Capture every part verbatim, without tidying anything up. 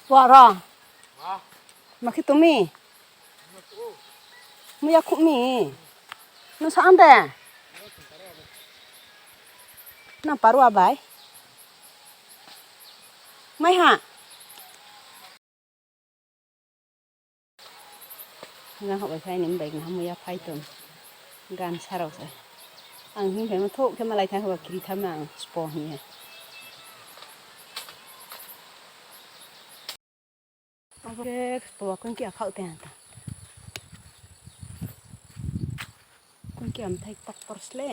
Poro. Makhi tumi. Muya khumi. No sa ande. Na paru abai. Mai ha. Nga hok bai phai nim bai na muya phai tong. Gan sarok se. Ang him phai ma thok khe malai thang ba kiri tham ang spo hi. Oke, spo kun ki akhau te anta. Kun ki am thai tok tor sle.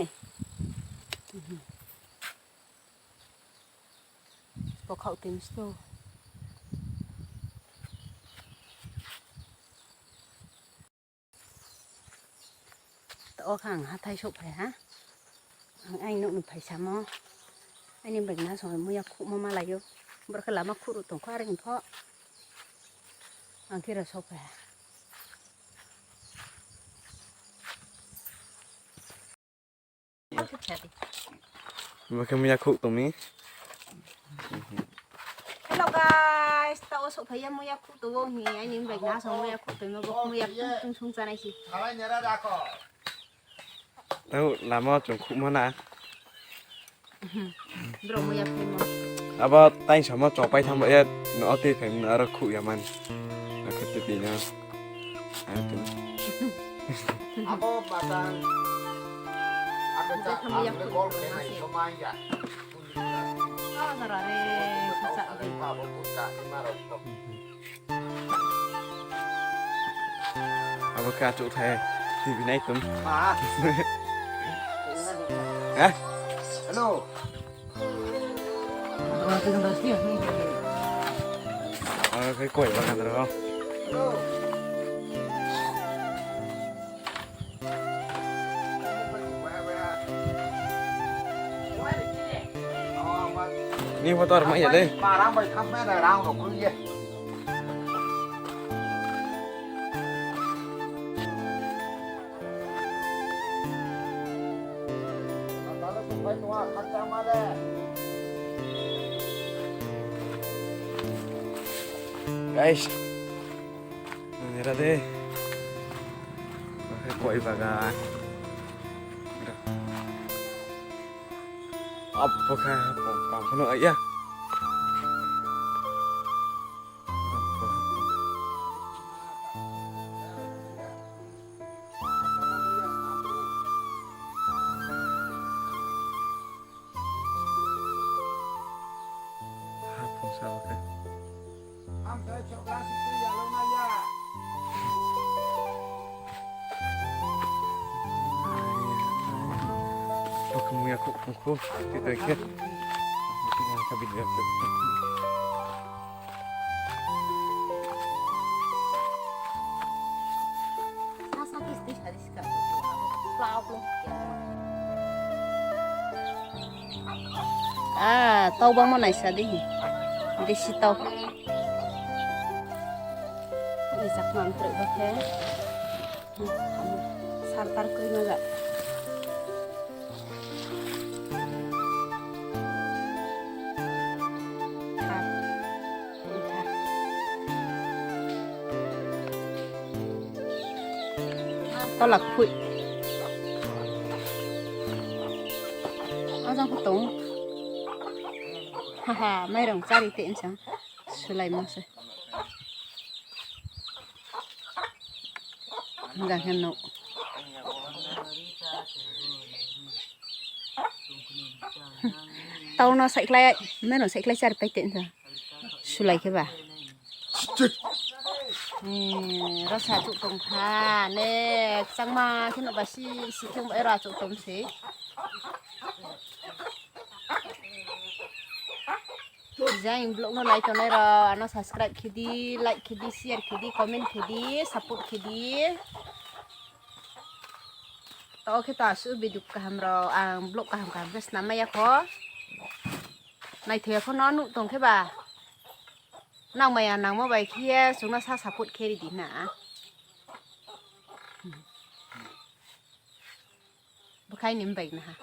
Spo khau te misto. To o kha ang hathai sok phai ha. Ang ai nokni phai samo. Ani bai na song muya khukma malayo. Borok khe lama khuru tongkho areng pho. Ang khe rw sok phai ha. Bo khe muya khuk tongni. Hello guys, tao sok phaiya muya khuk tongo hi, ani bai na song muya khuk tongmo bo muya tung tung song chanai si. Tao lama chwng khuk mana. Bro muya phai mo. Abo tai samo chopai thang ba ya no ati phai aro khuk ya man. Nakhe twi na. Abo batang. Abo ta ang le gol khe nai somai ya. Abo ka chuk thai. T V nai tum. Ha? Hello. Aro khe koi bagan ro. Ni motor mai ya le. Guys, nira de. Koi bagan. Apa kah? Apa kah? Hapung sa khe. Pakung ya kuk kung kuk. Tito khe. Kabin ya. Ah, tau bangma naisa di. Desi tau. Ini chakma ang trek bakhe. Sartar kri maga. Tolak phui. Ajang kutong. Haha, mairong chari te insang. Sulai mose. Hingga heno. Tau no saiklai, meno saiklai char pai tensa. Sulai khe ba. Eh, rasa chuk tong kha, ne, changma kheno ba si, si kheno ba era chuk tong se. Jang vlog no nai tongnai rok ano subscribe khidi, like khidi, share khidi, comment khidi, support khidi. To khe to asu video kaham rok ang vlog kaham kaham khe snam maya kho. Naithoya kho no nuk tong khe ba. Nang maya nangma bai khe chwngno sa support khe ridi na. Bwkhai ni bai na ha.